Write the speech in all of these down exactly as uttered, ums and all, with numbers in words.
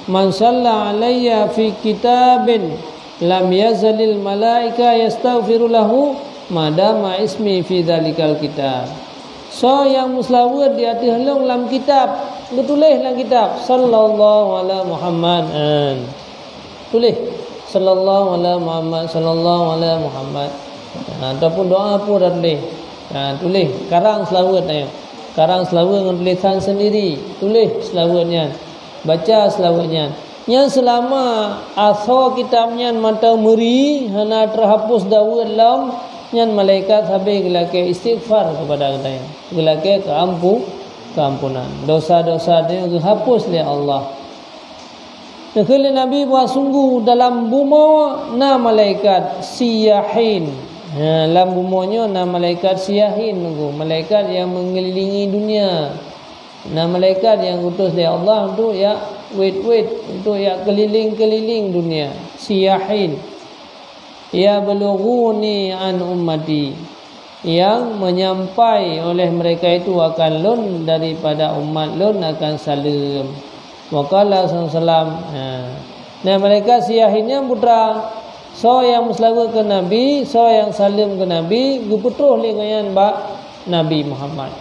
"Man shalla alayya fi kitabin, lam yazalil malaika yastaghfiru lahu madama ismi fi dzalikal kitab." Soe nyang meuseulaweuet di ateueh lôn lam kitab, geutuléh lam kitab, "Sallallahu ala Muhammad." An. Tuléh, "Sallallahu ala Muhammad, sallallahu ala Muhammad." Ha, ataupun doa pun dah tuléh. Ha, tuléh, karang seulaweuet nyan. Karang seulaweuet ngon tulésan sendiri. Tuléh seulaweuet nyan. Baca seulaweuet nyan. Nyan seulama asoe kitab nyan mantong meuri, hana teuhapus daweuet lom, nyan malaikat sabe geulakée istighfar keupada geutanyoe. Geulakée keuampu-, keuampunan. Dosa-dosa tanyoe geuhapus lé Allah. Neukheun lé Nabi bahwa sungguh dalam bumoe na malaikat siyahin. Ha, lam bumoe nyoe na malaikat siyahin, malaikat nyang meungelilingi dunia. Na malaikat nyang geuutus lé Allah untuk jak wét-wét, untuk jak keulileng-keulileng dunia. Siyahin. "Yablughuni an ummati," nyang menyampai oleh mereka itu akan lôn daripada umat lôn akan saleuem. Wa qala sallallahu alaihi wasallam, ha. Nah, malaikat siyahin nyan putra, soe nyang meuseulaweuet keu Nabi, soe nyang saleuem keu Nabi, geupeutroh lé gobnyan bak Nabi Muhammad.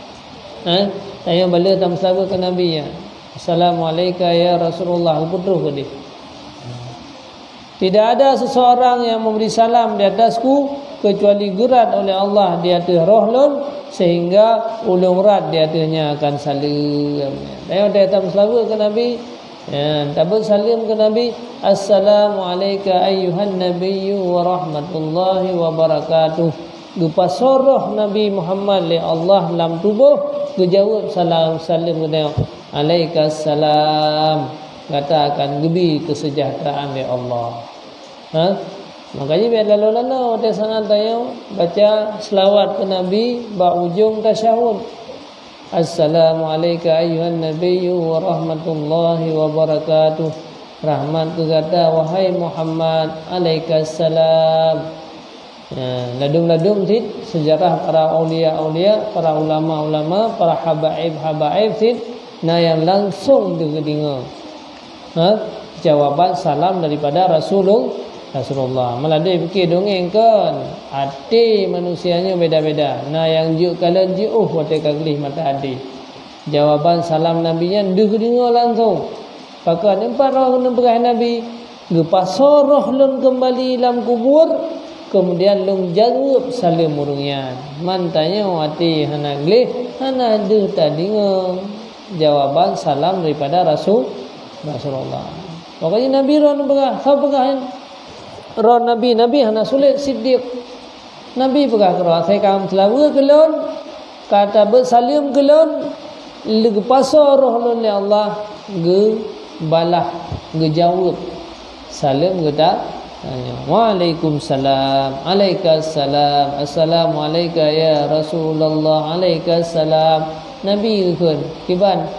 Ha? Tanyoe bale tameuseulaweuet keu Nabi, ya. "Assalamualaika ya Rasulullah," geupeutroh keudeh. "Tidak ada seseorang yang memberi salam di atasku kecuali geurat oleh Allah di ateueh roh lôn, sehingga ulôn rat di ateueh nyan akan saleuem." Tanyoe watée tameuseulaweuet keu Nabi, ya, tabeuet saleuem keu Nabi, "Assalamualaika ayyuhan nabiyyu wa rahmatullahi wa barakatuh." Geupasoe roh Nabi Muhammad lé Allah lam tuboh, geujaweueb salam, saleuem geutanyoe, "Alaikassalam." Gata akan geubi keuseujahteuraan lé Allah. Ha? Makajih bèk lalo-lalo watèe saat tanyoe baca seulaweuet keu Nabi bak ujong tasyahud. "Assalamu alaika ayyuhan nabiyyu wa rahmatullahi wa barakatuh." Rahmat keu gata, wahai Muhammad. Alaikassalam. Ya, ladôm-ladôm cit seujarah para aulia-aulia, para ulama-ulama, para habaib-habaib cit na nyang langsông geudeungö. Ha? Jawaban salam daripada Rasulul-, Rasulullah. Meuladé pike dongeng kon. Até manusia nyoe beda-beda. Na nyang jeuet kalon jiôh watèe ka gleh mata até. Jawaban salam Nabi nyan deuh geudeungö langsông. Pakon? Pat roh neupeugah Nabi, "Geupasoe roh lôn keumbali lam kubur, keumudian lôn jaweueb saleuem ureuëng nyan." Man tanyoe até hana gleh, hana deuh tadeungö jawaban salam daripada Rasul, Rasulullah. Pokoknya Nabi roh neupeugah, soe peugah nyan? Roh Nabi, Nabi hana sulet, Siddiq. Nabi peugah keudroe, "Asai ka meuseulaweuet keu lôn, ka tabeuet saleuem keu lôn, leugeupasô roh lôn lé Allah, geubalah, geujaweueb saleuem geuta." "Waalaikumsalam." "Alaikassalam." "Assalamualaika ya Rasulullah." "Alaikassalam." Nabi geukheun, kiban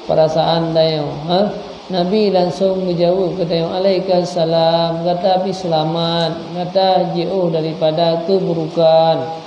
perasaan tanyoe, ha? Nabi langsông geujaweueb keu tanyoe, "Alaikassalam, gata pih seulamat, gata jiôh daripada keuburukan."